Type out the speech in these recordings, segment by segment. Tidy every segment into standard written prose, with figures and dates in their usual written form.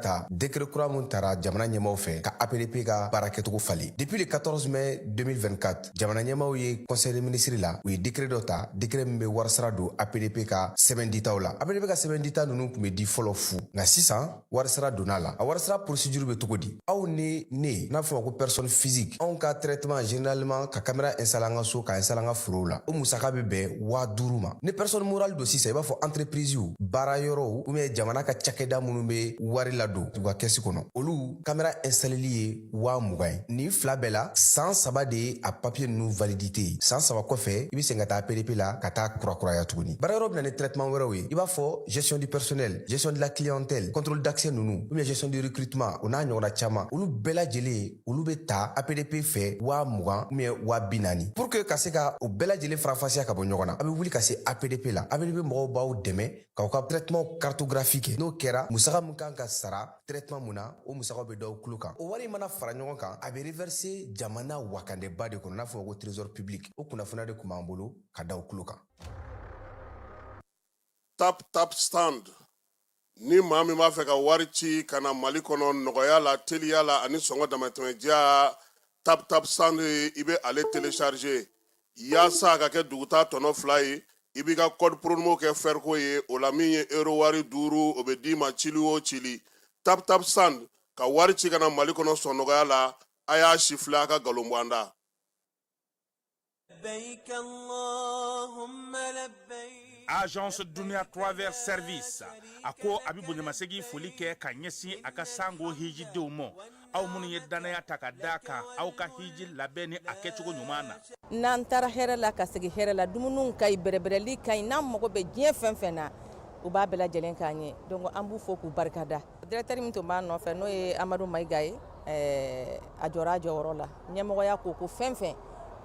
ta décret kura mun tara jamana ɲɛmaw fɛ ka APDP ka baarakɛcogo falen. Depuis le 14 mai 2024, jamana ɲɛmaw ye conseil des ministres la, u ye décret dɔ ta, décret min bɛ warisara don APDP ka sɛbɛn ditaw la. APDP ka sɛbɛn dita ninnu tun bɛ di fɔlɔ fu, nka sisan warisara donna la. A warisara procédure bɛ cogo di? Aw ni ne n'a fɔ ma ko personne physique, anw ka traitement, généralement ka caméra installer an ka so, ka installer an ka forow la, o musaka bɛ bɛn 5000 ma. Ni personne morale don sisan, i b'a fɔ entreprise, baara yɔrɔw ou bien jamana ka cakɛda minnu bɛ wari ladon u ka kɛsi kɔnɔ, olu caméra installeli ye 20 000 ye. Nin fila bɛɛ la, san 3 de ye a papier ninnu validité ye. San 3 kɔfɛ, i bɛ segin ka taa APDP la ka taa kurakuraya tuguni. Baara yɔrɔ bɛ na ni traitement wɛrɛw ye, i b'a fɔ gestion du personnel, gestion de la clientèle, contrôle d'accès ninnu, ou bien gestion du recrutement, o n'a ɲɔgɔnna caman. Olu bɛɛ lajɛlen, olu bɛ ta APDP fɛ 20 000 ou bien 40 000. Pour que ka se ka o bɛɛ lajɛlen faranfasiya ka bɔ ɲɔgɔn na, a bɛ wuli ka se APDP la. APDP mɔgɔw b'aw dɛmɛ k'aw ka traitement cartographie kɛ. N'o kɛra, musaka min kan ka sara traitement mun na, o musakaw bɛ d'aw tulo kan. O wari mana fara ɲɔgɔn kan, a bɛ reverser jamana wakandeba de kɔnɔ, n'a fɔ ko trésor public. O kunnafoniya de tun b'an bolo ka da tulo kan. Tap Tap Send. Ni maa min b'a fɛ ka wari ci ka na Mali kɔnɔ nɔgɔya la, teliya la ani sɔngɔ damatɛmɛdiya, Tap Tap Send, i bɛ ale télécharger yaasa a ka kɛ duguta tɔnɔ 2 ye. I b'i ka code promo kɛ fɛriko ye. O la, min ye euro wari 5, o bɛ d'i ma cili o cili. Tap Tap Send, ka wari ci ka na Mali kɔnɔ sɔn nɔgɔya la. A y'a si filɛ, a ka nkalon bɔ an da. لبيك اللهم لبيك. Agence Dunia Travel Service a ko a bɛ bonyamasegin foli kɛ ka ɲɛsin a ka sango hijidenw ma, aw minnu ye dannaya ta ka da kan aw ka hiji labɛn ni a kɛcogo ɲuman na. N'an taara hɛrɛ la ka segin hɛrɛ la, dumuniw ka ɲi, bɛrɛbɛrɛli ka ɲi. N'an mago bɛ diɲɛ fɛn fɛn na, u b'a bɛɛ lajɛlen k'an ye. Donc an b'u fo k'u barikada. Directeur min tun b'a nɔfɛ, n'o ye Amadu Mayiga ye, a jɔra a jɔyɔrɔ la. Ɲɛmɔgɔya ko ko fɛn fɛn,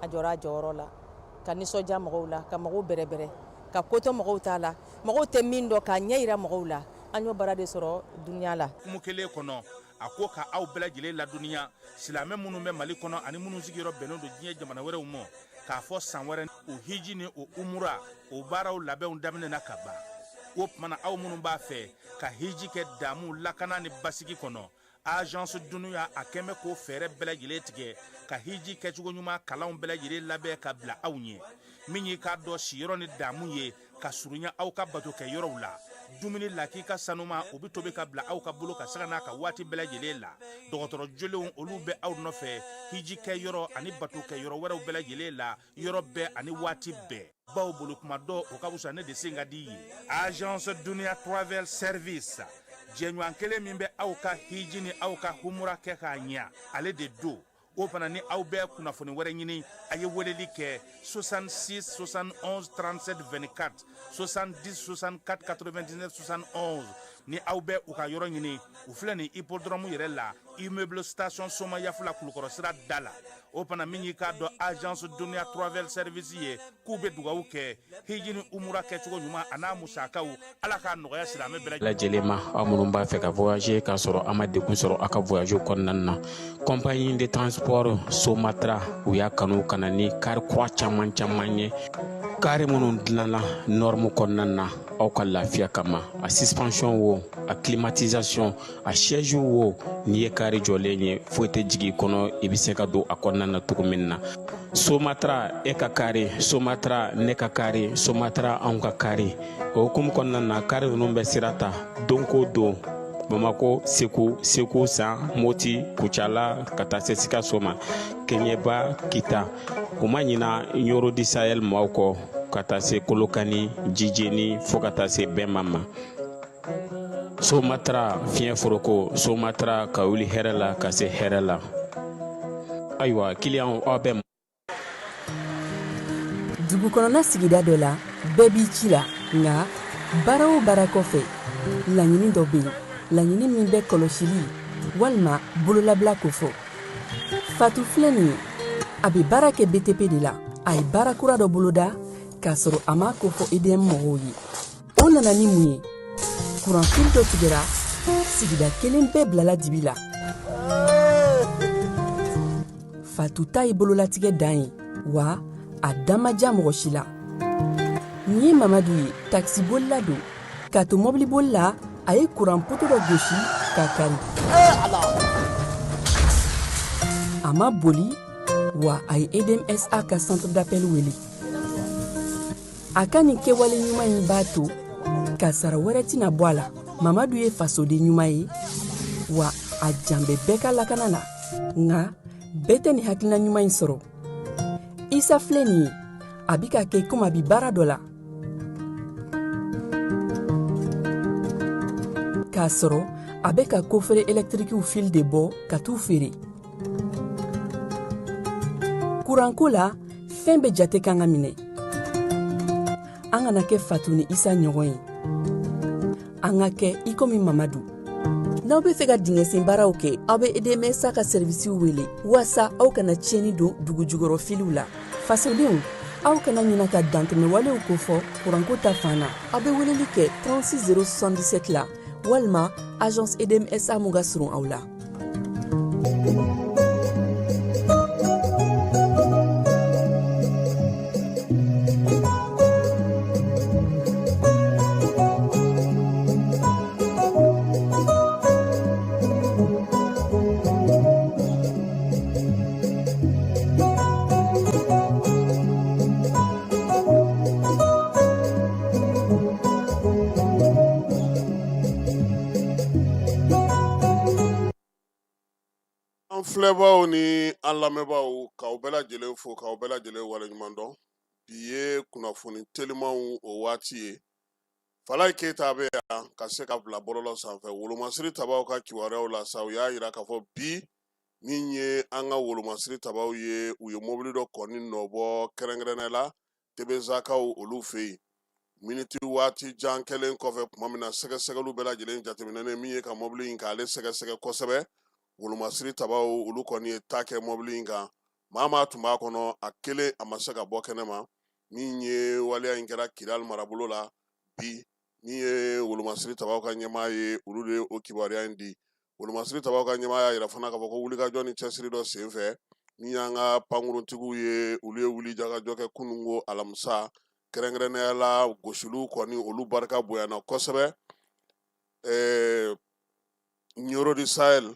a jɔra a jɔyɔrɔ la ka nisɔndiya mɔgɔw la, ka mɔgɔw bɛrɛbɛrɛ, ka kotɔ mɔgɔw t'a la, mɔgɔw tɛ min dɔn, k'a ɲɛ yira mɔgɔw la. An y'o baara de sɔrɔ dunuya la. Kumu kelen kɔnɔ, a ko ka aw bɛɛ lajɛlen ladɔnniya, silamɛ minnu bɛ Mali kɔnɔ ani minnu sigiyɔrɔ bɛnnen don diɲɛ jamana wɛrɛw ma, k'a fɔ san wɛrɛ o hiji ni o umura, o baaraw labɛnw daminɛna ka ban. O tuma na, aw minnu b'a fɛ ka hiji kɛ damu, lakana ni basigi kɔnɔ, Agence Dunuya a kɛn bɛ k'o fɛɛrɛ bɛɛ lajɛlen tigɛ ka hiji kɛcogo ɲuman kalanw bɛɛ lajɛlen labɛn ka bila aw ɲɛ. Min y'i k'a dɔn siyɔrɔ ni damu ye ka surunya aw ka bato kɛ yɔrɔw la, dumuni lakika sanuma, o bɛ tobi ka bila aw ka bolo ka saga n'a ka waati bɛɛ lajɛlen la. Dɔgɔtɔrɔ jolenw, olu bɛ aw nɔfɛ hiji kɛ yɔrɔ ani bato kɛ yɔrɔ wɛrɛw bɛɛ lajɛlen la, yɔrɔ bɛɛ ani waati bɛɛ. Baw bolo kuma dɔ, o ka fisa ne de sen ka di ye. Agence Dunia Travel Service, jɛɲɔgɔn kelen min bɛ aw ka hiji ni aw ka humura kɛ k'a ɲɛ, ale de don. O fana ni aw bɛ kunnafoni wɛrɛ ɲini, a ye weleli kɛ 66 71 37 24, 70 64 99 71. Ni aw bɛ u ka yɔrɔ ɲini, u filɛ nin hippodrome yɛrɛ la, immeuble Station Somayafula, Kulukɔrɔ sira da la. O fana, min y'i k'a dɔn Agence Dunia Travel Service ye, k'u bɛ dugawu kɛ hiji ni umura kɛcogo ɲuman a n'a musakaw, Ala k'a nɔgɔya silamɛ bɛɛ lajɛlen ma. Aw minnu b'a fɛ ka voyager k'a sɔrɔ a ma degun sɔrɔ aw ka voyage kɔnɔna na, compagnie de transport Somatra, u y'a kanu ka na ni kari kura caman caman ye, kari minnu dilanna norme kɔnɔna na aw ka lafiya kama. A suspension wo, a climatisation, a siège wo, n'i ye kari jɔlen ye, foyi tɛ jigin i kɔnɔ, i bɛ se ka don a kɔnɔna na cogo min na. Somatra, e ka kari Somatra, ne ka kari Somatra, anw ka kari. O hukumu kɔnɔna na, kari ninnu bɛ sira ta don ko don Bamako, Segu, Segu San, Moti, Kucala, ka taa se Sikaso ma, Keɲeba, Kita. U ma ɲina Ɲoro di Sahel maaw kɔ, ka taa se Kolokani, Jijeni, fo ka taa se Bɛnma ma. Somatra, fiɲɛ foroko Somatra, ka wuli hɛrɛ la ka se hɛrɛ la. Ayiwa, kiliyanw, aw bɛ Dugu kɔnɔna sigida dɔ la, bɛɛ b'i ci la, nka baara o baara kɔfɛ, laɲini dɔ bɛ yen, laɲini min bɛ kɔlɔsili walima bololabila kofɔ. Fatu filɛ nin ye, a bɛ baara kɛ BTP de la. A ye baara kura dɔ boloda k'a sɔrɔ a m'a kofɔ EDM mɔgɔw ye. O nana ni mun ye? Kuranfili dɔ tigɛra, sigida kelen bɛɛ bilala dibi la. Fatu ta ye bololatigɛ dan ye wa, a da ma diya mɔgɔ si la. Nin ye Mamadu ye, takisibolila don. K'a to mɔbiliboli la, a ye kuran poto dɔ gosi. ka kari. A ma boli, wa a ye EDM SA ka centre d'appel wele. A ka nin kɛwale ɲuman in b'a to kasara wɛrɛ tɛna bɔ a la. Mamadu ye fasoden ɲuman ye, wa a jan bɛ bɛɛ ka lakana la. Nka bɛɛ tɛ nin hakilina ɲuman in sɔrɔ. Isa filɛ nin ye, a bi ka kɛ komi a bi baara dɔ la, k'a sɔrɔ a bɛ ka coffret électriquew fil de bɔ ka t'u feere. Kuranko la, fɛn bɛɛ jate kan ka minɛ. An kana kɛ Fatu ni Isa ɲɔgɔn ye, an ka kɛ i komi Mamadu. N'aw bɛ fɛ ka dingɛsen baaraw kɛ, aw bɛ EDM SA ka sɛrivisiw wele waasa aw kana tiɲɛni don dugu jukɔrɔ filiw la. Fasodenw, aw kana ɲina ka dantɛmɛwalew kofɔ kuranko ta fan na. Aw bɛ weleli kɛ 36 077 la walima agence EDM SA mun ka surun aw la. An filɛbaaw ni an lamɛnbaaw, k'aw bɛɛ lajɛlen fo, k'aw bɛɛ lajɛlen waleɲuman dɔn. Bi ye kunnafoni telimanw o waati ye. Falayi Keyita bɛ yan ka se ka bila bɔlɔlɔ sanfɛ wolomasiri tabaw ka kibaruyaw la sa. U y'a yira k'a fɔ bi min ye an ka wolomasiri tabaw ye, u ye mobili dɔ kɔni nɔbɔ, kɛrɛnkɛrɛnnenya la Tebezakaw olu fɛ yen. Miniti waati jan kɛlen kɔfɛ, tuma min na sɛgɛsɛgɛliw bɛɛ lajɛlen jateminɛnen min ye ka mobili in k'ale sɛgɛsɛgɛ kosɛbɛ, wolomasiri tabaw olu kɔni ye ta kɛ mobili in kan. Maa maa tun b'a kɔnɔ, a kelen a ma se ka bɔ kɛnɛ ma. Min ye waleya in kɛra Kidali marabolo la bi. Min ye wolomasiri tabaw ka ɲɛmaa ye, olu de ye o kibaruya in di. Wolomasiri tabaw ka ɲɛmaa y'a yira fana k'a fɔ ko wulikajɔ ni cɛsiri dɔ senfɛ, min y'an ka pankuruntigiw ye, olu ye wulijakajɔ kɛ kununko alamisa, kɛrɛnkɛrɛnnenya la gosiliw kɔni olu barika bonyana kosɛbɛ Ɲoro du Sahel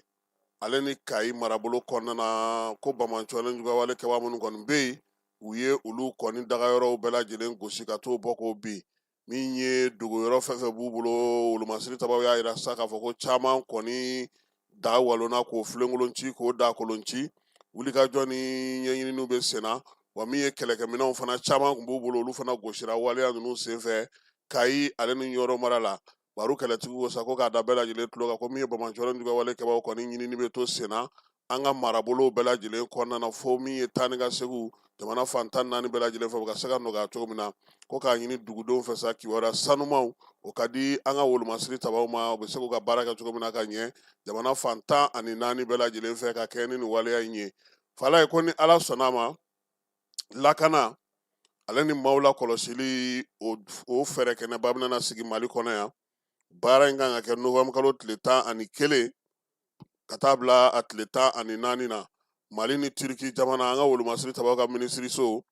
ale ni Kayi marabolo kɔnɔna na, ko banbaanciwale juguyawale kɛbaa minnu kɔni bɛ yen, u ye olu kɔni dagayɔrɔw bɛɛ lajɛlen gosi ka t'o bɔ k'o bin. Min ye dogoyɔrɔ fɛn fɛn b'u bolo, wolomasiri tabaw y'a yira sisan k'a fɔ ko caman kɔni da walonna k'o filenkolon ci, k'o da kolon ci. Wulikajɔ ni ɲɛɲininiw bɛ senna, wa min ye kɛlɛkɛminɛnw fana caman tun b'u bolo, olu fana gosira waleya ninnu senfɛ Kayi ale ni Ɲɔrɔ mara la. Baro kɛlɛtigiw ko sa ko k'a da bɛɛ lajɛlen tulo kan ko min ye banbaanciwale juguyawale kɛbaaw kɔni ɲinini bɛ to senna an ka marabolow bɛɛ lajɛlen kɔnɔna na, fo min ye taa ni ka segu jamana fan 14 bɛɛ lajɛlen fɛ, u ka se ka nɔgɔya cogo min na. Ko k'a ɲini dugudenw fɛ sa, kibaruya sanumaw o ka di an ka wolomasiri tabaw ma, u bɛ se k'u ka baara kɛ cogo min na ka ɲɛ jamana fan 14 bɛɛ lajɛlen fɛ ka kɛ ni nin waleya in ye. Falaye ko ni Ala sɔnna a ma, lakana ale ni maaw la kɔlɔsili o fɛɛrɛ kɛnɛba bɛna sigi Mali kɔnɔ yan. Baara in kan ka kɛ novembre kalo tile 11 ka taa bila a tile 14 na. Mali ni Turiki jamana, an ka wolomasiri tabaw ka minisiriso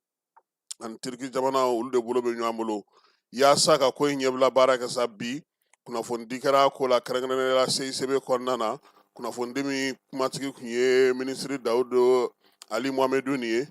ani Turiki jamana, olu de bolo bɛ ɲɔgɔn bolo yaasa ka ko in ɲɛbila baara kɛ sa. Bi kunnafonidi kɛra ko la, kɛrɛnkɛrɛnnenya la CICB kɔnɔna na. Kunnafonidi min kumatigi tun ye minisiri Dawudu Ali Mohamɛdu nin ye,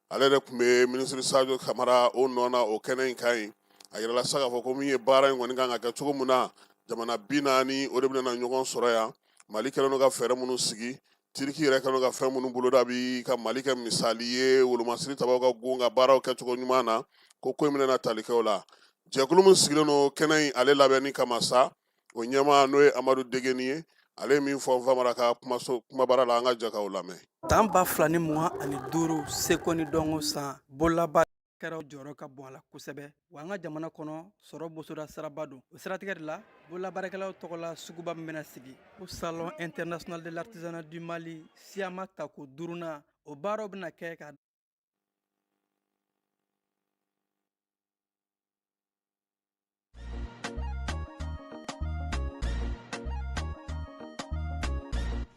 ale de tun bɛ minisiri Sajo Kamara o nɔ na o kɛnɛ in kan yen. A yirala sa k'a fɔ ko min ye baara in kɔni kan ka kɛ cogo min na, jamana 40 o de bɛna ɲɔgɔn sɔrɔ yan. Mali kɛlen don ka fɛɛrɛ minnu sigi, Tiriki yɛrɛ kɛlen don ka fɛn minnu boloda bi ka Mali kɛ misali ye wolomasiri tabaw ka gon ka baaraw kɛcogo ɲuman na, ko ko in bɛna tali kɛ o la. Jɛkulu min sigilen don kɛnɛ in ale labɛnni kama sa, o ɲɛmaa n'o ye Amadu Degeni ye, ale ye min fɔ Famara ka kumaso kumabara la, an ka jɛ k'o lamɛn. San 2025 seko ni dɔnko san, bololabaarakɛlaw jɔyɔrɔ ka bon a la kosɛbɛ, wa an ka jamana kɔnɔ sɔrɔ bosoda siraba don. O siratigɛ de la, bololabaarakɛlaw tɔgɔla suguba min bɛna sigi ko Salon international de l'artisanat du Mali, SIAMA tako duurunan, o baaraw bɛna kɛ ka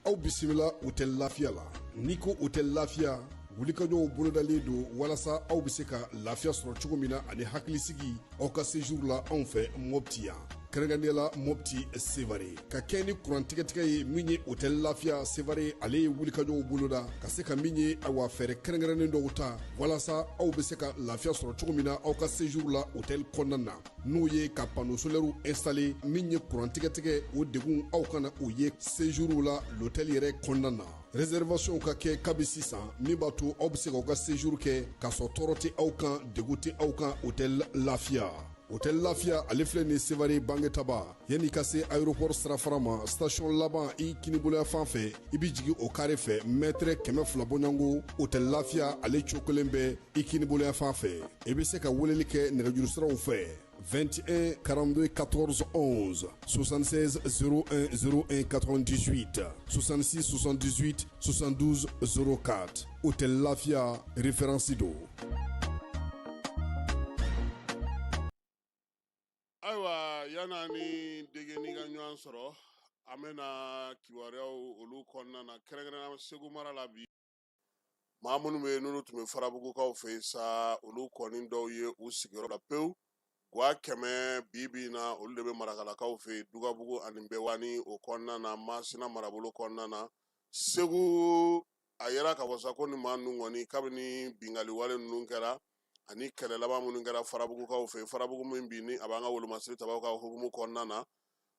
Aw bisimila Hôtel Lafiya la. N'i ko Hôtel Lafiya, wulikajɔw bolodalen don walasa aw bɛ se ka lafiya sɔrɔ cogo min na ani hakilisigi aw ka séjour la anw fɛ Mopti yan. Kɛrɛnkɛrɛnnenya la Mopti Sevare ka kɛ ni kurantigɛtigɛ ye min ye hôtel Lafiya Sevare ale ye wulikajɔw boloda ka se ka min ye awa fɛɛrɛ kɛrɛnkɛrɛnnen dɔw ta walasa aw bɛ se ka lafiya sɔrɔ cogo min na aw ka séjour la hôtel kɔnɔna na n'o ye ka panneau solaire installer min ye kurantigɛtigɛ o degun aw kana o ye séjour la l'hôtel yɛrɛ kɔnɔna na. Réservation ka kɛ kabi sisan min b'a to aw bɛ se k'aw ka séjour kɛ k'a sɔrɔ tɔɔrɔ tɛ aw kan degun tɛ aw kan hôtel Lafiya. Hôtel Lafiya ale filɛ nin Sevare Bangetaba yanni ka se aéroport sirafara ma station laban i kiniboloya fan fɛ i bɛ jigin o kare fɛ mètre 200 bɔɲɔgɔnko Hôtel Lafiya ale cokolen bɛ i kiniboloya fan fɛ i bɛ se ka weleli kɛ nɛgɛjuru siraw fɛ 21 42 14 11 76 01 01 98 66 78 72 04 Hôtel Lafiya référence don. Ayiwa yan'an ni degeni ka ɲɔgɔn sɔrɔ an bɛna kibaruyaw olu kɔnɔna na kɛrɛnkɛrɛnnenya Segu mara la bi maa minnu bɛ yen n'olu tun bɛ farabugukaw fɛ yen sa olu kɔni dɔw ye u sigiyɔrɔ la pewu gwa 100 bi bi in na olu de bɛ marakalakaw fɛ yen dugabugu ani bɛwani o kɔnɔna na masina marabolo kɔnɔna na segu a yera k'a fɔ sa ko ni maa ninnu kɔni kabini binkanni wale ninnu kɛra ani kɛlɛ laban minnu kɛra farabugukaw fɛ yen farabugu min bi ni a b'an ka wolomasiri tabaw ka hukumu kɔnɔna na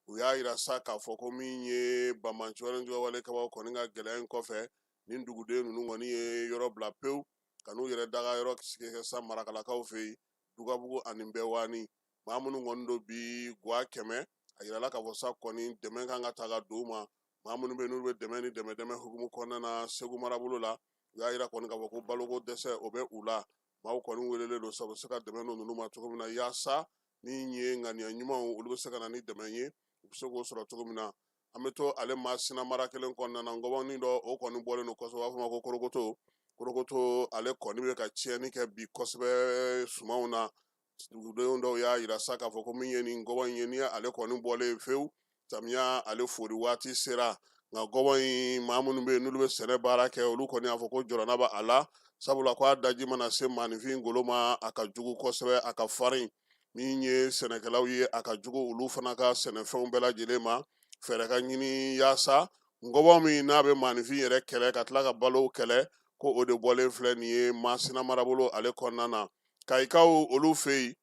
u y'a yira sa k'a fɔ ko min ye banbaanci wale juguya kɛbaaw kɔni ka gɛlɛya in kɔfɛ nin duguden ninnu kɔni ye yɔrɔ bila pewu ka n'u yɛrɛ daga yɔrɔ sigi kɛ sa marakalakaw fɛ yen dugabugu ani bɛwani maa minnu kɔni don bi gwa 100 a yirala k'a fɔ sa kɔni dɛmɛ kan ka ta ka don u ma maa minnu bɛ yen n'olu bɛ dɛmɛ ni dɛmɛ dɛmɛ hukumu kɔnɔna na segu marabolo la u y'a yira kɔni k'a fɔ ko baloko dɛsɛ o bɛ u la maaw kɔni welelen don sa u bɛ se ka dɛmɛ don ninnu ma cogo min na yaasa min ye ŋaniya ɲumanw olu bɛ se ka na ni dɛmɛ ye u bɛ se k'o sɔrɔ cogo min na an bɛ to ale masina mara kelen kɔnɔna na ngɔbɔnin dɔ o kɔni bɔlen don kosɛbɛ u b'a fɔ o ma ko korokoto korokoto ale kɔni bɛ ka tiɲɛni kɛ bi kosɛbɛ sumanw na dugudenw dɔw y'a yira sa k'a fɔ ko min ye nin ngɔbɔn in ye ni ale kɔni bɔlen fewu samiya ale fori waati sera nka ngɔbɔn in maa minnu bɛ yen n'olu bɛ sɛnɛ baara kɛ olu kɔni y'a fɔ ko jɔrɔna b'a la sabula ko a daji mana se maaninfin golo ma a ka jugu kosɛbɛ a ka farin min ye sɛnɛkɛlaw ye a ka jugu olu fana ka sɛnɛfɛnw bɛɛ lajɛlen ma fɛɛrɛ ka ɲini yaasa ngɔbɔn min n'a bɛ maaninfin yɛrɛ kɛlɛ ka tila ka balo kɛlɛ ko o de bɔlen filɛ nin ye masina marabolo ale kɔnɔna na kayikaw olu fɛ yen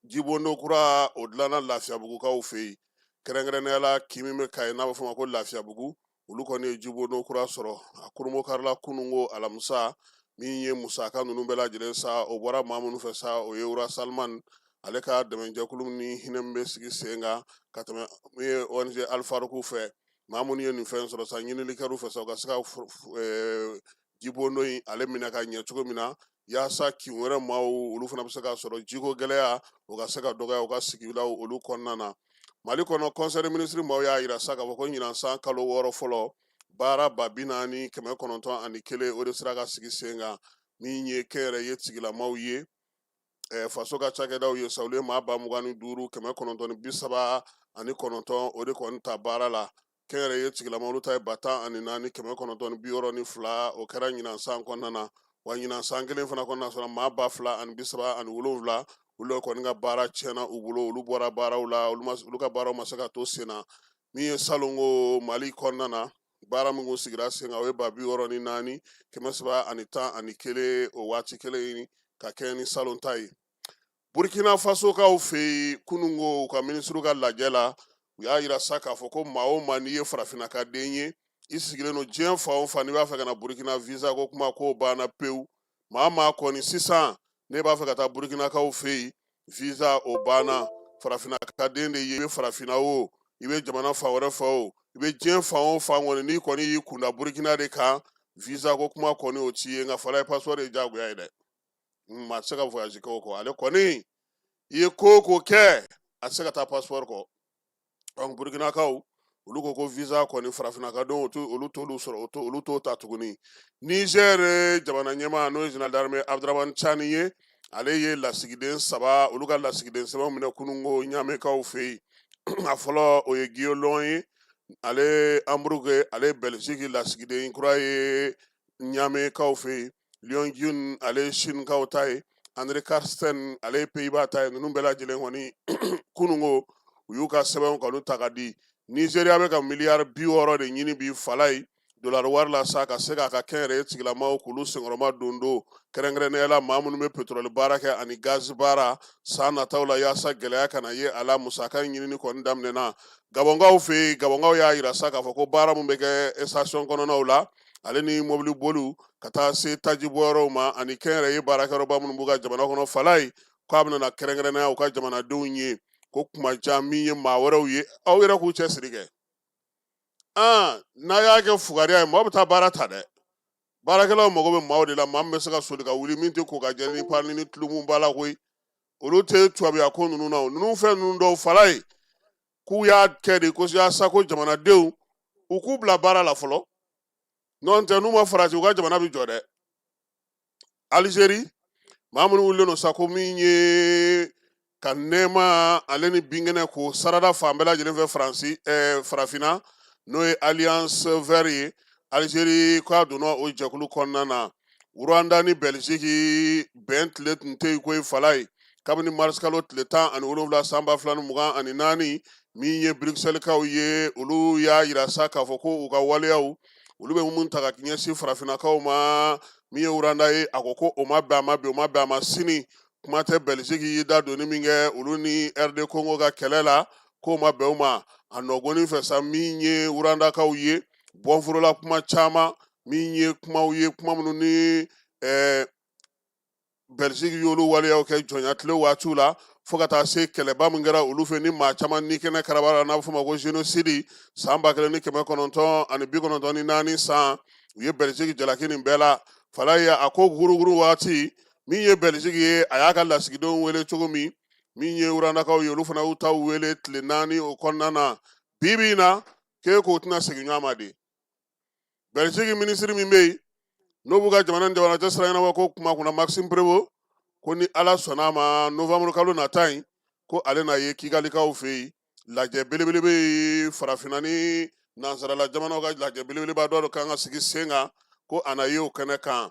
jibondo kura o dilanna lafiyabugukaw fɛ yen kɛrɛnkɛrɛnnenya la kin min bɛ kayi n'a bɛ fɔ o ma ko lafiyabugu olu kɔni ye jibondo kura sɔrɔ a kurunbonkarila kununko alamisa min ye musaka ninnu bɛɛ lajɛlen sa o bɔra maa minnu fɛ sa o ye roi Salman ale ka dɛmɛjɛkulu ni hinɛ min bɛ sigi sen kan ka tɛmɛ min ye ONG Al-Faruku fɛ maa minnu ye nin fɛn sɔrɔ sa ɲinili kɛr'u fɛ sa u ka se ka jibondo in ale minɛ ka ɲɛ cogo min na yaasa kin wɛrɛ maaw olu fana bɛ se k'a sɔrɔ jiko gɛlɛya o ka se ka dɔgɔya u ka sigidaw olu kɔnɔna na mali kɔnɔ conseil des ministres maaw y'a yira sa k'a fɔ ko ɲinan san kalo 6 fɔlɔ baara 40901 o de sera ka sigi sen kan min ye kɛnyɛrɛye tigilamaw ye faso ka cakɛdaw ye sa olu ye maa 25,939 o de kɔni ta baara la kɛnyɛrɛye tigilama olu ta ye 14,962 o kɛra ɲinan san kɔnɔna na wa ɲinan san kelen fana kɔnɔna sɔrɔ maa 2,037 olu kɔni ka baara tiɲɛna u bolo olu bɔra baaraw la olu ka baaraw ma se ka to sen na min ye salongo mali kɔnɔna na baara min kun sigira sen kan o ye 64,311 o waati kelen ka kɛɲɛ ni salon ta ye burkina fasokaw fɛ yen kununko u ka minisiriw ka lajɛ la u y'a yira sa k'a fɔ ko maa o maa n'i ye farafinna ka den ye i sigilen don diɲɛ fan o fan n'i b'a fɛ ka na burkina visa ko kuma k'o banna pewu maa maa kɔni sisan n'e b'a fɛ ka taa burukinakaw fɛ yen visa o banna farafinna ka den de ye i bɛ farafinna o i bɛ jamana fan wɛrɛ fɛ o i bɛ diɲɛ fan o fan kɔni n'i kɔni y'i kunda burukina de kan visa ko kuma kɔni o t'i ye nka fala ye passeport ye diyagoya ye dɛ maa tɛ se ka voyage kɛ o kɔ ale kɔni i ye ko o ko kɛ a tɛ se ka taa passeport kɔ donc burukinakaw olu ko ko visa kɔni farafinna ka don olu t'olu sɔrɔ olu t'o ta tuguni niger jamana ɲɛmaa n'o ye général d'armée abdramane tiani ye ale ye lasigiden saba olu ka lasigiden sɛbɛnw minɛ kununko ɲamekaw fɛ yen a fɔlɔ o ye Guy Loyen ye ale Hambourg ale ye Belgique lasigiden kura ye ɲamekaw fɛ yen Liu Jun ale ye Sinkaw ta ye Andre Carsten, ale ye Pays-Bas ta ye. Ninnu bɛɛ lajɛlen kɔni, kununko u y'u ka sɛbɛnw kɔni ta ka di. Nizeriya bɛ ka miliyari 60 de ɲini bi, Falayi, dolari wari la sa, ka se k'a ka kɛnyɛrɛye tigilamaw k'olu senkɔrɔma don don, kɛrɛnkɛrɛnnenya la maa minnu bɛ petrɔli baara kɛ ani gazi baara san nataw la, yaasa gɛlɛya kana ye a la. Musaka ɲinini kɔni daminɛna Gabɔnkaw fɛ yen. Gabɔnkaw y'a yira sa k'a fɔ ko baara min bɛ kɛ station kɔnɔnaw la, ale ni mobili boliw ka taa se taji bɔyɔrɔw ma ani kɛnyɛrɛye baarakɛyɔrɔba minnu b'u ka jamana kɔnɔ, Falayi, k'a bɛna na kɛrɛnkɛrɛnnenya u ka jamanadenw ye ko kuma jan min ye maa wɛrɛw ye, aw yɛrɛ k'u cɛsiri kɛ. Aa, n'a y'a kɛ fugariya ye, mɔgɔ bɛ taa baara ta dɛ. Baarakɛlaw mago bɛ maaw de la, maa min bɛ se ka soli ka wuli, min tɛ ko ka jɛ ni parili ni tulumun la koyi. Olu tɛ tubabuya ko ninnu na. Ninnu fɛn ninnu dɔw, Falayi, k'u y'a kɛ de ko yaasa ko jamanadenw u k'u bila baara la fɔlɔ. N'o tɛ, n'u ma farati, u ka jamana bɛ jɔ dɛ. Alizeri, maa minnu wulilen don sa ko min ye ka nɛɛma ale ni binkɛnɛ ko sarada fan bɛɛ lajɛlen fɛ Faransi, farafinna, n'o ye Alliance Verte ye, Alizeri k'a donna o jɛkulu kɔnɔna na. Rwanda ni Bɛliziki bɛn tile tun tɛ yen koyi, Falayi, kabini marisikalo tile 17 san 2024. Min ye Bruxelleskaw ye, olu y'a yira sa k'a fɔ ko u ka waleyaw, olu bɛ mun ta ka ɲɛsin farafinnakaw ma, min ye Rwanda ye, a ko ko o ma bɛn a ma bi, o ma bɛn a ma sini. Kuma tɛ Bɛliziki y'i da donni min kɛ olu ni RD Congo ka kɛlɛ la, k'o ma bɛn u ma. A nɔgɔnin fɛ sa, min ye Rwandakaw ye, bɔnforola kuma caman min ye kumaw ye, kuma minnu ni Bɛliziki y'olu waleyaw kɛ jɔnya tile waatiw la, fo ka taa se kɛlɛba min kɛra olu fɛ ni maa caman ni kɛnɛ karabara, n'a bɛ f'o ma ko génocide, san 1994 san, u ye Bɛliziki jalaki nin bɛɛ la. Falayi, a ko guruguru waati, min ye Bɛliziki ye, a y'a ka lasigidenw wele cogo min, min ye Rwandakaw ye, olu fana y'u taw wele tile 4 o kɔnɔna na. Bi bi in na, k'e k'o tɛna segin ɲɔgɔn ma de. Bɛliziki minisiri min bɛ yen, n'o b'u ka jamana ni jamana cɛ sira ɲɛnabɔ ko kuma kunna, Maxime Prévot, ko ni Ala sɔnna a ma, novembre kalo nata in, ko ale na ye Kigalikaw fɛ yen. Lajɛ belebele bɛ yen, farafinna ni nansarala jamanaw ka lajɛ belebeleba dɔ kan ka sigi sen kan, ko a na ye o kɛnɛ kan.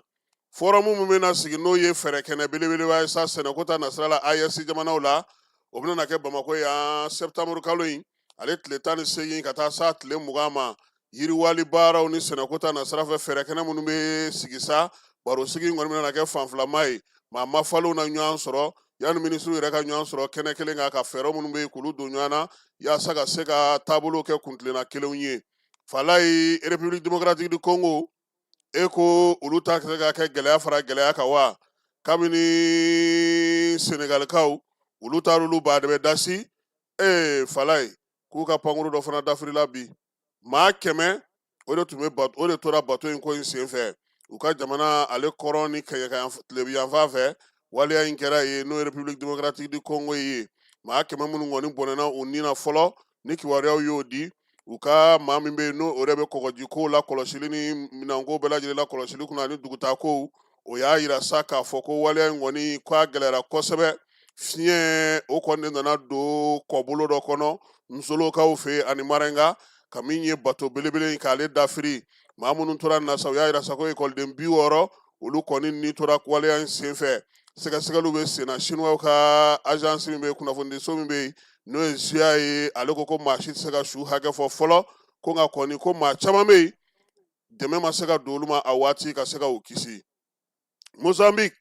Forum min bɛna sigi, n'o ye fɛɛrɛ kɛnɛ belebeleba ye sa sɛnɛko ta nasira la AES jamanaw la, o bɛna kɛ Bamakɔ yan septembre kalo in ale tile 18 ka taa s'a tile 20 ma. Yiriwali baaraw ni sɛnɛko ta nasira fɛ, fɛɛrɛ kɛnɛ minnu bɛ sigi sa, barosigi in kɔni bɛna kɛ fanfilama ye. Maa mafalenw na ɲɔgɔn sɔrɔ yanni minisiriw yɛrɛ ka ɲɔgɔn sɔrɔ kɛnɛ kelen kan, ka fɛɛrɛ minnu bɛ yen k'olu don ɲɔgɔn na yaasa ka se ka taabolo kɛ kuntilenna kelenw ye. Falayi, République démocratique du Congo, e ko olu ta se ka kɛ gɛlɛya fara gɛlɛya kan wa? Kabini Senegalikaw olu taar'olu baadɛbɛ dasi, ee Falayi, k'u ka pankuru dɔ fana dafirila bi. Maa 100 o de tun bɛ, o de tora bato in ko in senfɛ u ka jamana ale kɔrɔn ni kɛɲɛka tilebi yanfan fɛ. Waleya in kɛra yen, n'o ye République démocratique du Congo ye. Maa 100 minnu kɔni bɔnɛna u ni na fɔlɔ, ni kibaruyaw y'o di, u ka maa min bɛ yen, n'o o yɛrɛ bɛ kɔgɔji kow la kɔlɔsili ni minɛnko bɛɛ lajɛlen la kɔlɔsili kunna ani dugutaa kow, o y'a yira sa k'a fɔ ko waleya in kɔni k'a gɛlɛyara kosɛbɛ. Fiɲɛ o kɔni de nana don kɔbolo dɔ kɔnɔ Nsolokaw fɛ yen ani Marenga, ka min ye bato belebele in k'ale dafiri. Maa minnu tora na sa, u y'a yira sa ko ekɔliden 60 olu kɔni ni tora waleya in senfɛ. Sɛgɛsɛgɛliw bɛ sen na. Sinuwaw ka agence min bɛ yen, kunnafonidiso min bɛ yen, n'o ye Xinhua ye, ale ko ko maa si tɛ se ka su hakɛ fɔ fɔlɔ, ko nka kɔni ko maa caman bɛ yen, dɛmɛ ma se ka don olu ma a waati ka se ka u kisi. Mozambique,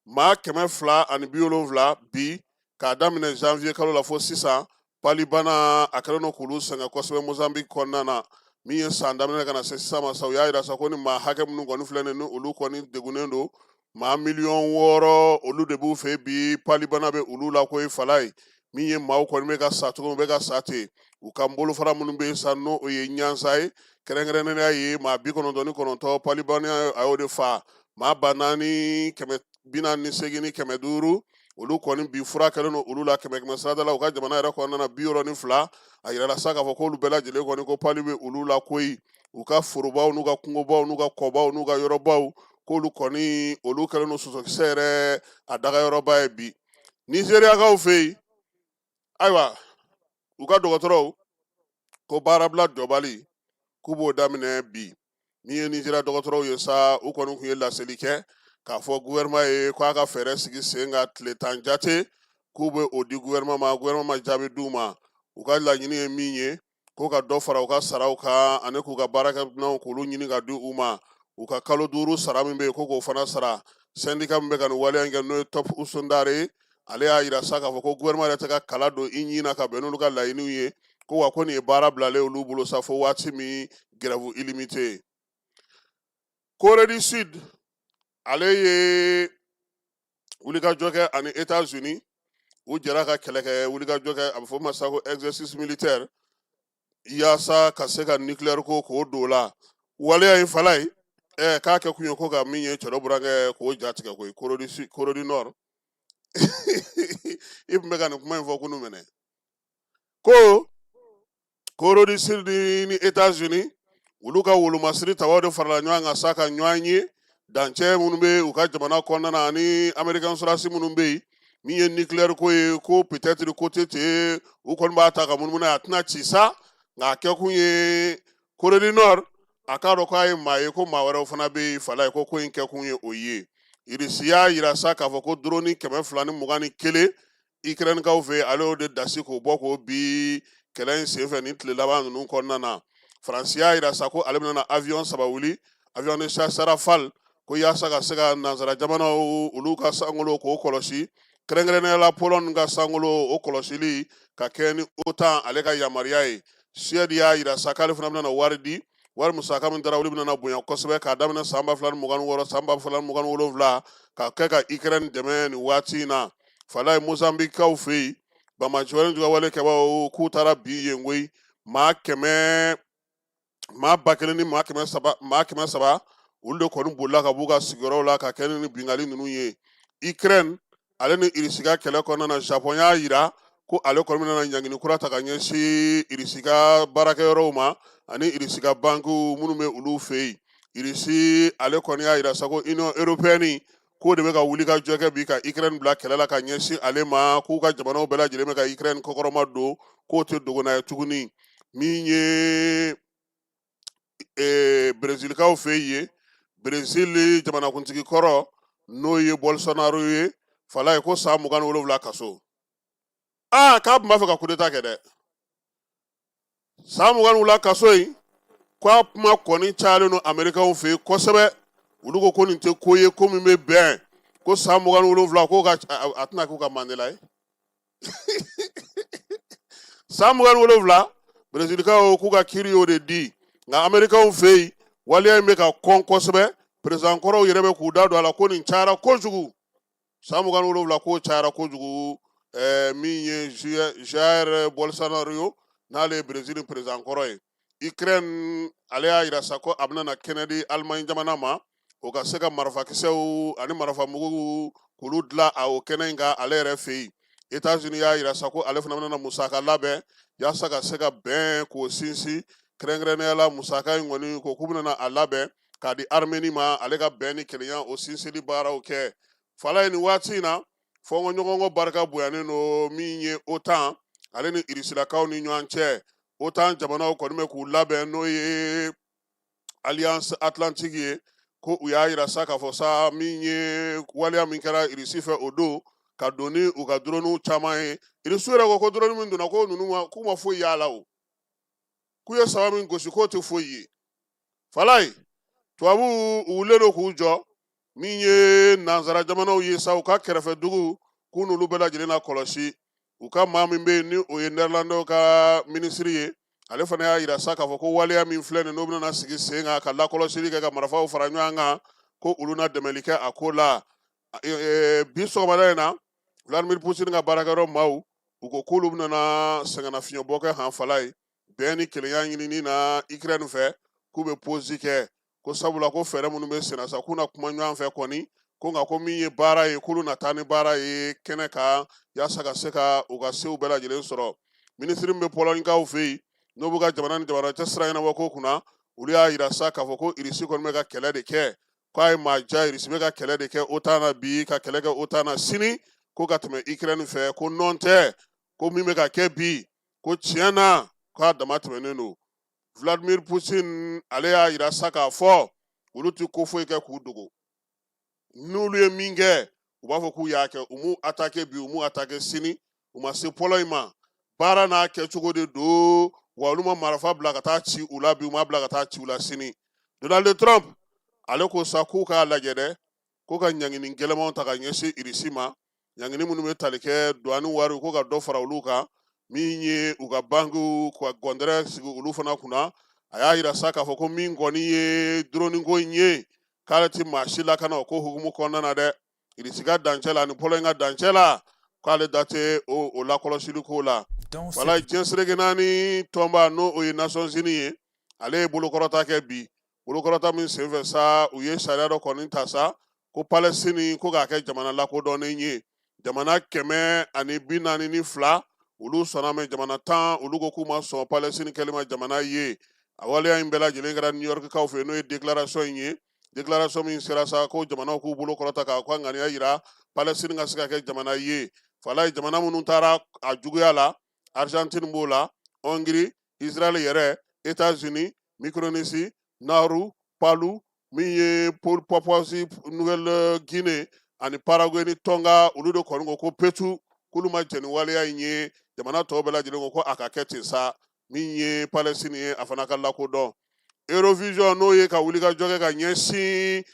maa 270 bi, k'a daminɛ janvier kalo la fo sisan, palibana a kɛlen don k'olu sɛgɛn kosɛbɛ Mozambique kɔnɔna na. Min ye san daminɛ ka na se sisan ma sa, u y'a yira sa ko ni maa hakɛ minnu kɔni filɛ nin ye, ni olu kɔni degunnen don, maa miliyɔn 6 olu de b'u fɛ bi, palibana bɛ olu la ko ye. Falayi, min ye maaw kɔni bɛ ka sa cogo min, u bɛ ka sa ten. U ka bolofara minnu bɛ yen sa, n'o o ye Ɲansa ye, kɛrɛnkɛrɛnnenya ye maa 99 palibana a y'o de fa. Maa 4548, olu kɔni bi fura kɛlen don olu la kɛmɛ kɛmɛ sarada la u ka jamana yɛrɛ kɔnɔna na, 62. A yirala sa k'a fɔ k'olu bɛɛ lajɛlen kɔni ko pali bɛ olu la koyi. U ka forobaw n'u ka kungobaw n'u ka kɔbaw n'u ka yɔrɔbaw, k'olu kɔni olu kɛlen don sosokisɛ yɛrɛ a dagayɔrɔba ye bi. Nizeriyakaw fɛ yen, ayiwa, u ka dɔgɔtɔrɔw ko baarabila jɔbali k'u b'o daminɛ bi. Min ye Nizeriya dɔgɔtɔrɔw ye sa, u kɔni tun ye laseli kɛ k'a fɔ gouvernement ye k'a ka fɛɛrɛ sigi sen kan tile 10 jate k'u bɛ o di gouvernement ma, gouvernement ma jaabi d'u ma. U ka laɲini ye min ye, ko ka dɔ fara u ka saraw kan ani k'u ka baarakɛminɛnw k'olu ɲini ka di u ma, u ka kalo 5 sara min bɛ yen ko k'o fana sara. Syndicat min bɛ ka nin waleya in kɛ, n'o ye Top Usondare ye, ale y'a yira sa k'a fɔ ko gouvernement yɛrɛ tɛ ka kala don i ɲin na ka bɛn n'olu ka laɲiniw ye, ko wa ko nin ye baara bilalen olu bolo sa fo waati min, grève illimité. Corée du Sud ale ye wulikajɔ kɛ ani États-Unis, u jɛra ka kɛlɛ kɛ wulikajɔ kɛ, a bɛ fɔ o ma sa ko exercice militaire, yaasa ka se ka nucléaire ko k'o don o la. Waleya in fala ye k'a kɛ kun ye ko ka min ye cɛ dɔ burankɛ k'o ja tigɛ koyi. Corée du Sud, Corée du Nord, i tun bɛ ka nin kuma in fɔ kunun mɛnɛ ko Corée du Sud ni États-Unis olu ka wolomasiri tabaw de farala ɲɔgɔn kan sa ka ɲɔgɔn ye dancɛ minnu bɛ u ka jamana kɔnɔna na ani Américain sɔrɔdasi minnu bɛ yen. Min ye nucléaire ko ye, ko peut-être ko tɛ ten, u kɔni b'a ta ka munumunu, a tɛna ci sa, nka a kɛkun ye Corée du Nord a k'a dɔn k'a ye maa ye, ko maa wɛrɛw fana bɛ yen fala ye, ko ko in kɛkun ye o ye. Irisi y'a yira sa k'a fɔ ko drone 221 Ukrainekaw fɛ yen, ale y'o de dasi k'o bɔ k'o bi kɛlɛ in senfɛ nin tile laban ninnu kɔnɔna na. Faransi y'a yira sa ko ale bɛna avion 3 wuli, avion de chasse Rafale, ko yaasa ka se ka nansara jamanaw olu ka sankolo k'o kɔlɔsi, kɛrɛnkɛrɛnnenya la Pologne ka sankolo o kɔlɔsili ka kɛ ni OTAN ale ka yamaruya ye. Suède y'a yira sa k'ale fana bɛna wari di, wari musaka min taara olu bɛna bonya kosɛbɛ k'a daminɛ san 2026, san 2027, ka kɛ ka Ukraine dɛmɛ nin waati in na. Fala ye Mozambiquekaw fɛ yen, banbaanci wale juguya wale kɛbaaw k'u taara bin yen koyi, maa kɛmɛ, maa 1000 ni maa 300, maa 300 olu de kɔni bolila ka b'u ka sigiyɔrɔw la ka kɛ ni binkanni ninnu ye. Ukraine ale ni Irisi ka kɛlɛ kɔnɔna na, Japon y'a yira ko ale kɔni bɛna ɲangini kura ta ka ɲɛsin Irisi ka baarakɛyɔrɔw ma ani Irisi ka bankiw minnu bɛ olu fɛ yen. Irisi ale kɔni y'a yira sa ko Union européenne k'o de bɛ ka wuli ka jɔ kɛ bi ka Ukraine bila kɛlɛ la ka ɲɛsin ale ma, k'u ka jamanaw bɛɛ lajɛlen bɛ ka Ukraine kɔkɔrɔma don, k'o tɛ dogona ye tuguni. Min ye Brezilikaw fɛ yen, Brezil jamanakuntigi kɔrɔ n'o ye Bolsonaro ye, fala ye ko san 27 kaso. Aa, k'a tun b'a fɛ ka coup d'état kɛ dɛ. San 27 kaso in, k'a kuma kɔni cayalen don Amerikaw fɛ yen kosɛbɛ. Olu ko ko nin tɛ ko ye ko min bɛ bɛn, ko san 27 ko ka a tɛna k'u ka Mandela ye. San 27, Brezilikaw k'u ka kiiri y'o de di. Nka Amerikaw fɛ yen, waleya in bɛ ka kɔn kosɛbɛ. Président kɔrɔw yɛrɛ bɛ k'u da don a la ko nin cayara kojugu. San 27 k'o cayara kojugu. Min ye Jair Bolsonaro, n'ale ye Brésil président kɔrɔ ye. Ukraine ale y'a yira sa ko a bɛna na kɛnɛ di Allemagne jamana ma, o ka se ka marifakisɛw ani marifamuguw k'olu dilan a o kɛnɛ in kan ale yɛrɛ fɛ yen. États-Unis y'a yira sa ko ale fana bɛna musaka labɛn yaasa ka se ka bɛn k'o sinsin, kɛrɛnkɛrɛnnenya la musaka in kɔni ko k'u bɛna a labɛn k'a di Armenie ma, ale ka bɛn ni kelenya o sinsinli baaraw kɛ. Fala ye nin waati in na, fɔnkɔɲɔgɔnkɔ barika bonyanen don min ye OTAN ale ni Irisilakaw ni ɲɔgɔn cɛ. OTAN jamanaw kɔni bɛ k'u labɛn, n'o ye Alliance Atlantique ye, ko u y'a yira sa k'a fɔ sa min ye waleya min kɛra Irisi fɛ o don ka don ni u ka drone caman ye. Irisi yɛrɛ ko ko drone min donna, ko ninnu ma, k'u ma foyi y'a la o, k'u ye saba min gosi k'o tɛ foyi ye. Falaye, tubabuw u wulilen don k'u jɔ min ye nansara jamanaw ye sa, u ka kɛrɛfɛ dugu k'u n'olu bɛɛ lajɛlen na kɔlɔsi. U ka maa min bɛ yen ni o ye Nɛrɛlandɛw ka minisiri ye, ale fana y'a yira sa k'a fɔ ko waleya min filɛ nin, n'o bɛna sigi sen kan ka lakɔlɔsili kɛ ka marifaw fara ɲɔgɔn kan, ko olu na dɛmɛli kɛ a ko la. Bi sɔgɔmada in na, Vladimir Poutine ka baarakɛyɔrɔ maaw u ko k'olu bɛna sɛgɛnnafiɲɛbɔ kɛ han fala ye bɛn ni kelenya ɲinini na Ukraine fɛ, k'u bɛ pause kɛ, ko sabula ko fɛɛrɛ minnu bɛ senna sa, k'u na kuma ɲɔgɔn fɛ kɔni, ko nka ko min ye baara ye, k'olu na taa ni baara ye kɛnɛ kan yaasa ka se ka u ka sew bɛɛ lajɛlen sɔrɔ. Minisiri min bɛ Pɔlɔnikaw fɛ yen, n'o b'u ka jamana ni jamana cɛ sira ɲɛnabɔ ko kunna, olu y'a yira sa k'a fɔ ko Irisi kɔni bɛ ka kɛlɛ de kɛ, k'a ye maa ja, Irisi bɛ ka kɛlɛ de kɛ OTAN na bi, ka kɛlɛ kɛ OTAN na sini, ko ka tɛmɛ Ukraine fɛ, ko nɔn tɛ, ko min bɛ ka kɛ bi, ko tiɲɛ na k'a dama tɛmɛnen don. Vladimir Poutine ale y'a yira sa k'a fɔ olu tɛ ko foyi kɛ k'u dogo. N'olu ye min kɛ, u b'a fɔ k'u y'a kɛ. U m'u attaquer bi, u m'u attaquer sini, u ma se Pologne ma. Baara n'a kɛcogo de don wa. Olu ma marifa bila ka taa ci u la bi, u ma bila ka taa ci u la sini. Donald Trump, ale ko sa k'u k'a lajɛ dɛ, ko ka ɲangini gɛlɛmanw ta ka ɲɛsin Irisi ma, ɲangini minnu bɛ tali kɛ douane wari, ko ka dɔ fara olu kan, min ye u ka bankiw ka gɔndɛrɛ sigi olu fana kunna. A y'a yira sa k'a fɔ ko min kɔni ye drone ko in ye, k'ale ti maa si lakana o ko hukumu kɔnɔna na dɛ. Irisi ka dancɛ la ani Pologne ka dancɛ la, k'ale da tɛ o lakɔlɔsili ko la. Wala diɲɛ seleke naani tɔnba, n'o o ye Nations Unies ye, ale ye bolokɔrɔta kɛ bi. Bolokɔrɔta min senfɛ sa, u ye sariya dɔ kɔni ta sa ko Palestine ko k'a kɛ jamana lakodɔnnen ye. Jamana 142, olu sɔnna, mɛ jamana 10, olu ko k'u ma sɔn Palestine kɛli ma jamana ye. A waleya in bɛɛ lajɛlen kɛra New York kaw fɛ, n'o ye déclaration in ye. Déclaration min sera sa ko jamanaw k'u bolo kɔrɔta k'a ka ŋaniya yira Palestine ka se ka kɛ jamana ye. Falaye, jamana minnu taara a juguya la, Argentine b'o la, Hongrie, Israël yɛrɛ, États-Unis, Micronésie, Nauru, Palu, min ye Papouasie Nouvelle Guinée ani Paraguay ni Tonga, olu de kɔni ko ko petu k'olu ma jɛn ni waleya in ye. Jamana tɔw bɛɛ lajɛlen ko ko a ka kɛ ten sa, min ye Palestine ye, a fana ka lakodɔn. Eurovision, n'o ye ka wuli ka jɔ kɛ ka ɲɛsin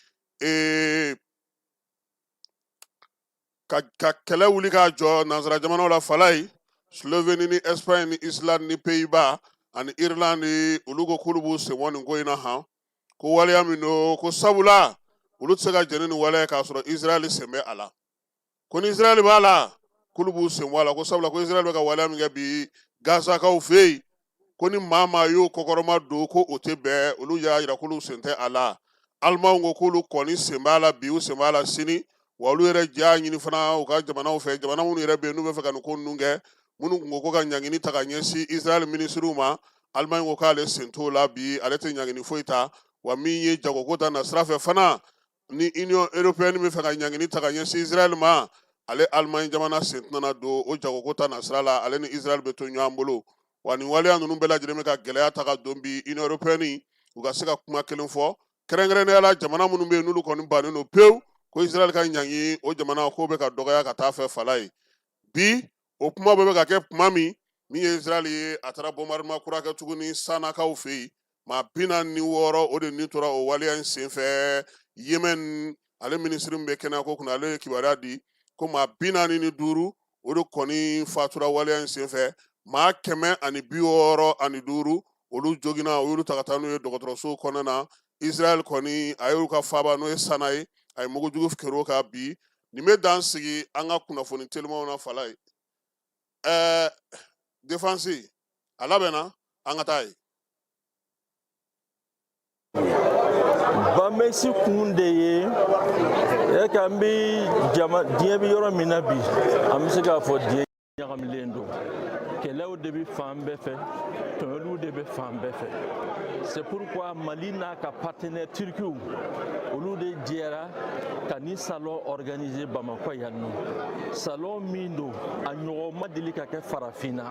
ka kɛlɛ wuli k'a jɔ nansara jamanaw la, Falaye, Slovenie ni Espagne ni Islande ni Pays-Bas ani Irlande, olu ko k'olu b'u sen bɔ nin ko in na han, ko waleya min don, ko sabula olu tɛ se ka jɛn ni nin waleya k'a sɔrɔ Israël sen bɛ a la. Ko ni Israël b'a la, k'olu b'u sen bɔ a la, ko sabula ko Israël bɛ ka waleya min kɛ bi Gazakaw fɛ yen, ko ni maa maa y'o kɔkɔrɔma don, ko o tɛ bɛn. Olu y'a yira k'olu sen tɛ a la. Alimanw ko k'olu kɔni sen b'a la bi, u sen b'a la sini, wa olu yɛrɛ ja ɲini fana u ka jamanaw fɛ, jamana minnu yɛrɛ bɛ yen n'u bɛ fɛ ka nin ko ninnu kɛ, minnu tun ko ko ka ɲangini ta ka ɲɛsin Israël minisiriw ma. Alimaɲi ko k'ale sen t'o la bi, ale tɛ ɲangini foyi ta. Wa min ye jagoko ta na sira fɛ fana, ni Union européenne bɛ fɛ ka ɲangini ta ka ɲɛsin Israël ma, ale Alimaɲi jamana sen tɛna don o jagoko ta na sira la, ale ni Israël bɛ to ɲɔgɔn bolo. Wa nin waleya ninnu bɛɛ lajɛlen bɛ ka gɛlɛya ta ka don bi Union européenne u ka se ka kuma kelen fɔ, kɛrɛnkɛrɛnnenya la jamana minnu bɛ yen n'olu kɔni bannen don pewu ko Israël ka ɲangi, o jamana ko bɛ ka dɔgɔya ka taa fɛ. Falaye, bi o kuma bɛɛ bɛ ka kɛ kuma min, min ye Israël ye, a taara bombardement kura kɛ tuguni Sanakaw fɛ yen. Maa 46, o de ni tora o waleya in senfɛ. Yemen, ale minisiri min bɛ kɛnɛyako kunna, ale ye kibaruya di ko maa 45, o de kɔni fatura waleya in senfɛ. Maa 165, olu joginna, o y'olu ta ka taa n'u ye dɔgɔtɔrɔso kɔnɔna na. Israël kɔni, a y'u ka faaba, n'o ye Sana ye, a ye mugujugu kɛr'o kan bi. Nin bɛ dan sigi an ka kunnafoni telimanw na. Falaye, défense a labɛnna, an ka taa yen. Bamexi kun de ye e ka an bɛ jama diɲɛ bɛ yɔrɔ min na bi, an bɛ se k'a fɔ diɲɛ ɲagamilen don, kɛlɛw de bɛ fan bɛɛ fɛ, tɔɲɔliw de bɛ fan bɛɛ fɛ. C'est pourquoi Mali n'a ka partenaire turkiw, olu de jɛra ka nin salon organiser Bamakɔ yan nɔ. Salon min don, a ɲɔgɔn ma deli ka kɛ farafinna,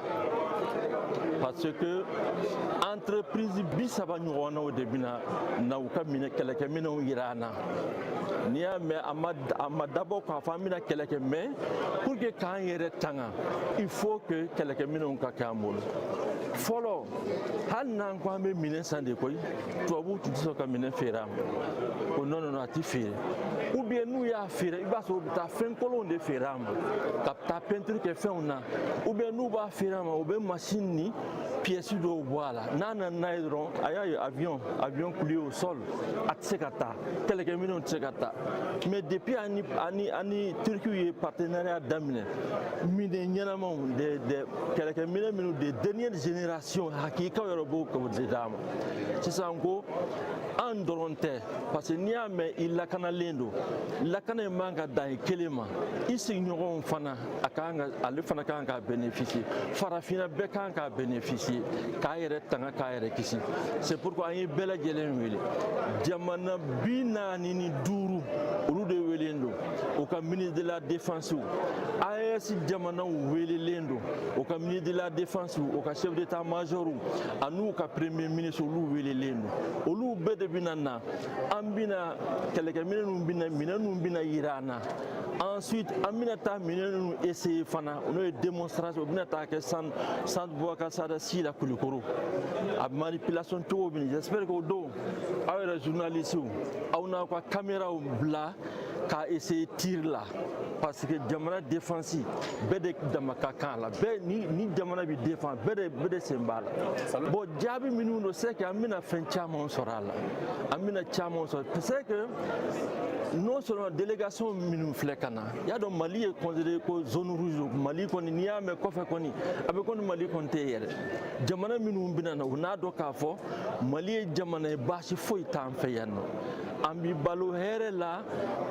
parce que entreprise 30 ɲɔgɔnnaw de bɛna na u ka minɛ kɛlɛkɛminɛnw yira an na. N'i y'a mɛn, a ma dabɔ k'a fɔ an bɛna kɛlɛ kɛ, mais pour que k'an yɛrɛ tanga, il faut que kɛlɛkɛminɛnw ka kɛ an bolo fɔlɔ. Hali n'an ko an bɛ minɛn san de koyi, tubabuw tun tɛ sɔn ka minɛn feere an ma, ko non, non, non, a ti feere, ou bien n'u y'a feere, i b'a sɔrɔ u bɛ taa fɛn kolonw de feere an ma, ka taa peinture kɛ fɛnw na, ou bien n'u b'a feere an ma, u bɛ machine ni pièce dɔw bɔ a la. N'a nana n'a ye dɔrɔn, a y'a ye avion cloué au sol, a tɛ se ka taa, kɛlɛkɛminɛnw tɛ se ka taa. Mais depuis ani Turkiw ye partenariat daminɛ, minɛn ɲɛnamaw de kɛlɛkɛminɛn minnu de dernière génération hakikaw yɛrɛ b'o de d'a ma sisan. Ko an dɔrɔn tɛ, parce que n'i y'a mɛn i lakanalen don, lakana in man ka dan i kelen ma, i sigiɲɔgɔnw fana, a kan ka, ale fana kan k'a bénéficier, farafinna bɛɛ kan k'a bénéficier, k'a yɛrɛ tanga, k'a yɛrɛ kisi. C'est pourquoi an ye bɛɛ lajɛlen wele. Jamana 45, olu de welelen don, u ka ministre de la défense. AES jamanaw welelen don, u ka ministre de la défense, u ka chef d'état. d'état major an'u ka premier ministre, olu welelen don. Olu bɛɛ de bɛna na. An bɛna kɛlɛkɛminɛn ninnu bɛna, minɛn ninnu bɛna yira an na. Ensuite, an bɛna taa minɛn ninnu essayer fana, n'o ye démonstration. O bɛna taa kɛ centre Boubacar Sada Sy la Kulukoro. A manipulation cogo bɛ, j'espère que o don, aw yɛrɛ journalistes, aw n'aw ka caméraw bila k'a essayer tir la, parce que jamana défense, bɛɛ de dama ka kan a la. Bɛɛ ni jamana bi défend, bɛɛ de sen b'a la. Bon, jaabi minnu don, c'est que an bɛna fɛn caman sɔrɔ a la, an bɛna caman sɔrɔ. C'est que non seulement délégation minnu filɛ ka na, y'a dɔn Mali ye considéré ko zone rouge. Mali kɔni, n'i y'a mɛn kɔfɛ kɔni, a bɛ kɔni Mali kɔni tɛ yɛrɛ. Jamana minnu bɛna na, u n'a dɔn k'a fɔ Mali ye jamana ye, baasi foyi t'an fɛ yan nɔ. An bi balo hɛrɛ la,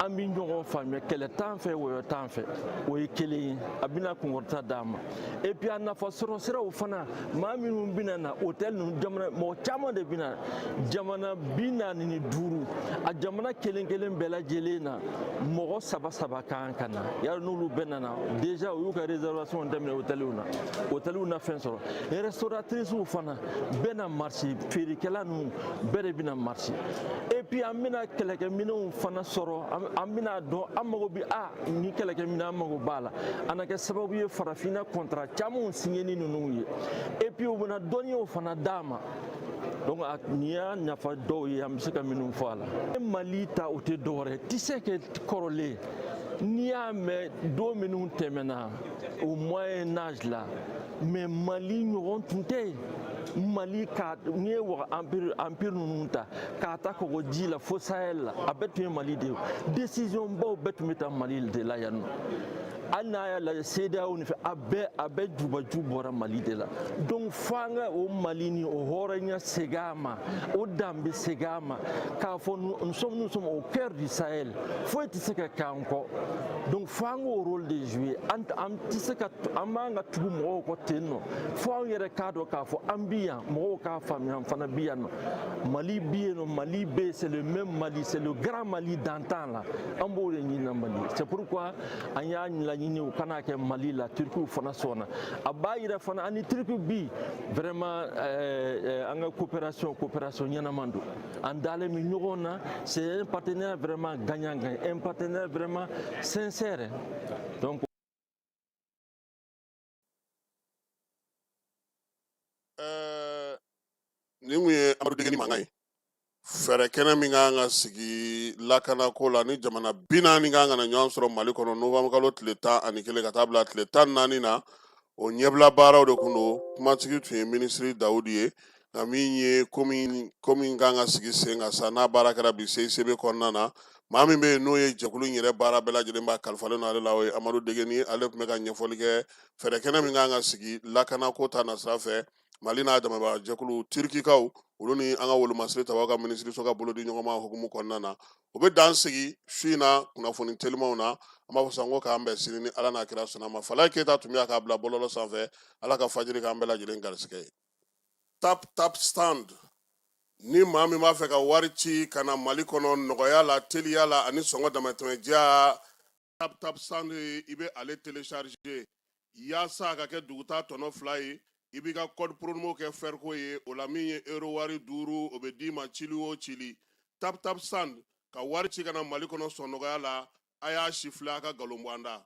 an bi ɲɔgɔn faamuya, kɛlɛ t'an fɛ, wɔyɔ t'an fɛ. O ye kelen ye, a bɛna kunkɔrɔta d'an ma. Et puis a nafa sɔrɔ siraw fana, maa minnu bɛna na, hôtel ninnu, jamana mɔgɔ caman de bɛna, jamana 45. A jamana kelen kelen bɛɛ lajɛlen na, mɔgɔ saba saba kan ka na. Yali n'olu bɛɛ nana déjà, u y'u ka réservation daminɛ hôteliw na, hôteliw na fɛn sɔrɔ. Restauratrices fana bɛɛ na marché, feerekɛla ninnu bɛɛ de bɛna marché. Et puis an bɛna kɛlɛkɛminɛnw fana sɔrɔ. An bɛna dɔn an mago bi a ni kɛlɛkɛminɛn, an mago b'a la. A na kɛ sababu ye farafinna contrat camanw signé ni ninnu ye. Et puis u bɛna dɔnniyaw fana d'a ma. Donc nin y'a nafa dɔw ye, an bɛ se ka minnu fɔ a la. Mali ta, o tɛ dɔwɛrɛ ye, tu sais que kɔrɔlen, n'i y'a mɛn don minnu tɛmɛna au Moyen Âge la, mais Mali ɲɔgɔn tun tɛ yen. Mali ka, n'i ye waga empire ninnu ta k'a ta kɔgɔji la fo Sahel la, a bɛɛ tun ye Mali de ye. Décision baw bɛɛ tun bɛ ta Mali de la yan nɔ. Hali n'a y'a lajɛ CEDEAO ni fɛn, a bɛɛ jubaju bɔra Mali de la. Donc fo an ka o Mali ni o hɔrɔnya segin a ma, o danbe segin a ma, k'a fɔ nous sommes au cœur du Sahel, foyi tɛ se ka k'an kɔ. Donc fo an k'o rôle de jouer. An tɛ se ka, an b'an ka tugu mɔgɔw kɔ ten nɔ. Fo an yɛrɛ k'a dɔn k'a fɔ an bi yan, mɔgɔw k'a faamuya, an fana bi yan nɔ. Mali bi yen nɔ, Mali bɛ yen, c'est le même Mali, c'est le grand Mali d'antan la. An b'o de ɲini na Mali. C'est pourquoi an y'a laɲini u kana kɛ Mali la. Turkiw fana sɔnna. A b'a yira fana ani Turki bi vraiment an ka coopération ɲɛnama don, an dalen bɛ ɲɔgɔn na. C'est un partenaire vraiment gagnant gagnant, un partenaire vraiment sincère, donc. Nin kun ye Amadu Degeni mankan ye. Fɛɛrɛ kɛnɛ min kan ka sigi lakanako la ni jamana 40 kan ka na ɲɔgɔn sɔrɔ Mali kɔnɔ novembre kalo tile 11 ka taa bila tile 14 na, o ɲɛbila baaraw de kun don. Kumatigi tun ye minisiri Dawudi ye. Nka min ye ko min kan ka sigi sen kan sa, n'a baara kɛra bi CICB kɔnɔna na, maa min bɛ yen n'o ye jɛkulu in yɛrɛ baara bɛɛ lajɛlen b'a kalifalen don ale la, o ye Amadu Degeni. Ale tun bɛ ka ɲɛfɔli kɛ fɛɛrɛ kɛnɛ min kan ka sigi lakanako ta nasira fɛ, Mali n'a dɛmɛbaga jɛkulu Tirikikaw, olu ni an ka wolomasiri tabaw ka minisiriso ka bolodi ɲɔgɔnma hukumu kɔnɔna na. O bɛ dan sigi su in na kunnafoni telimanw na. An b'a fɔ sa ko k'an bɛn sini ni Ala n'a kira sɔnna ma. Falaye Keyita tun bɛ k'a bila bɔlɔlɔ sanfɛ. Ala ka fajiri k'an bɛɛ lajɛlen garisɛgɛ ye. Tap Tap Send, ni maa min b'a fɛ ka wari ci ka na Mali kɔnɔ nɔgɔya la, teliya la ani sɔngɔ damatɛmɛ diya, Tap Tap Send, i bɛ ale télécharger yaasa a ka kɛ duguta tɔnɔ 2 ye. I b'i ka code promo kɛ fɛriko ye. O la, min ye euro wari 5, o bɛ d'i ma cili o cili. Tap Tap Send, ka wari ci ka na Mali kɔnɔ sɔn nɔgɔya la. A y'a si filɛ, a ka nkalon bɔ an da.